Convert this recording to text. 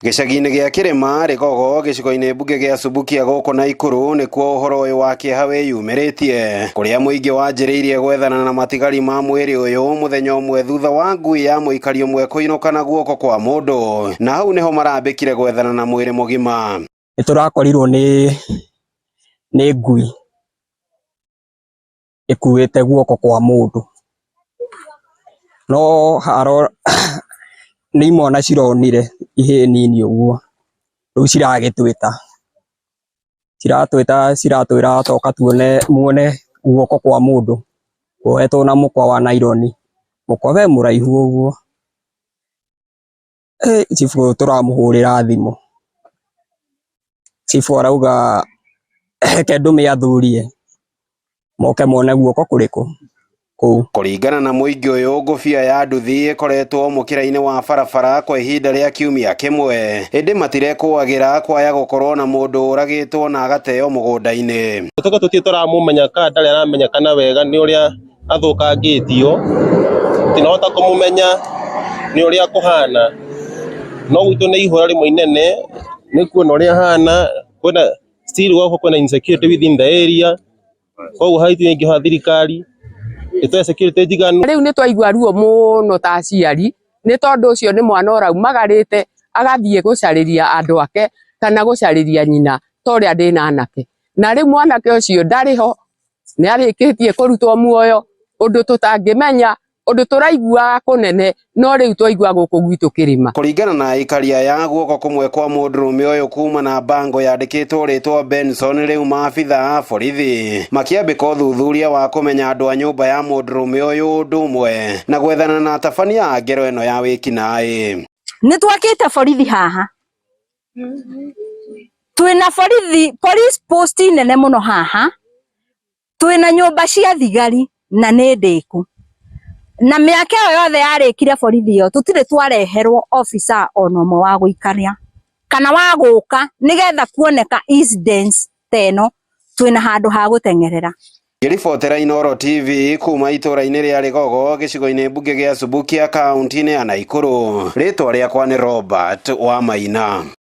Gĩcagi-inĩ gĩa Kĩrĩma Rĩgogo gĩcigo-inĩ mbunge gĩa Subukia gũkũ Naikuru nĩkuo ũhoro ũyũ wa kĩeha wĩyumĩrĩtie kũrĩa mũingĩ wanjĩrĩirie gwethana na matigari ma mwĩrĩ ũyũ mũthenya ũmwe thutha wa ngui ya mũikari ũmwe kũinũka na guoko kwa mũndũ na hau nĩho marambĩkire gwethana na mwĩrĩ mũgima. Nĩ tũrakorirwo nĩ nĩ ngui ĩkuĩte guoko kwa mũndũ, no haro nĩ imwana cironire ihĩĩ nini ũguo, rĩu ciragĩtwĩta, ciratwĩta ciratwĩra toka tuone muone guoko kwa mũndũ kuohetwo na mũkwa wa naironi, mũkwa we mũraihu ũguo. Cibũ tũramũhũrĩra thimũ, cibũ arauga reke ndũme athuri moke mone guoko kũrĩkũ kũu. Kũringana na mũingĩ ũyũ, ngũbia ya nduthi ĩkoretwo mũkĩra-inĩ wa barabara kwa ihinda rĩa kiumia kĩmwe, ĩndĩ matirekũagĩra kwaya gũkorwo na mũndũ ũragĩtwo na agateo mũgũnda-inĩ. Tũke tũtirĩ tũramũmenya kana ndarĩ aramenyekana wega nĩ ũrĩa athũkangĩtio, tũtinahota kũmũmenya nĩ ũrĩa kũhana, no gwitũ nĩ ihũra rĩmwe inene nĩ kuona ũrĩa ahana, kwĩna still gũkũ kwĩna insecurity within the area, koguo haitũ ingĩhoya thirikari ĩtũhe security njiganu. Rĩu nĩ twaigua ruo mũno ta aciari nĩ tondũ ũcio nĩ mwana ũraumagarĩte agathiĩ gũcarĩria andũ ake kana gũcarĩria nyina ta ũrĩa ndĩna anake, na rĩu mwanake ũcio ndarĩ ho, nĩ arĩkĩtie kũrutwo muoyo ũndũ tũtangĩmenya, ũndũ tũraiguaga kũnene no rĩu twaigua gũkũ gwitũ kĩrĩma. Kũringana na aikari aya, guoko kũmwe kwa mũndũrũme ũyũ kuma na bango yandĩkĩtwo rĩtwa Benson, rĩu maabitha a borithi makĩambĩka ũthuthuria wa kũmenya andũ a nyũmba ya mũndũrũme ũyũ ũndũ ũmwe na gwethana na atabania a ngero ĩno ya wĩkinaĩ. Nĩ twakĩte borithi haha, twĩna borithi police post nene mũno haha, twĩna nyũmba cia thigari na nĩ ndĩku, na mĩaka ĩyo yothe yarĩkire borithi ĩyo tũtirĩ twareherwo officer ona ũmwe wa gũikaria kana wa gũka nĩgetha kuoneka incidents ta ĩno twĩna handũ ha gũteng'erera. Ngĩribotera Inooro TV kuma itũra-inĩ rĩa Rĩgogo gĩcigo-inĩ mbunge gĩa Subukia kaunti-inĩ ya Naikuru, rĩtwa rĩakwa nĩ Robert Wamaina.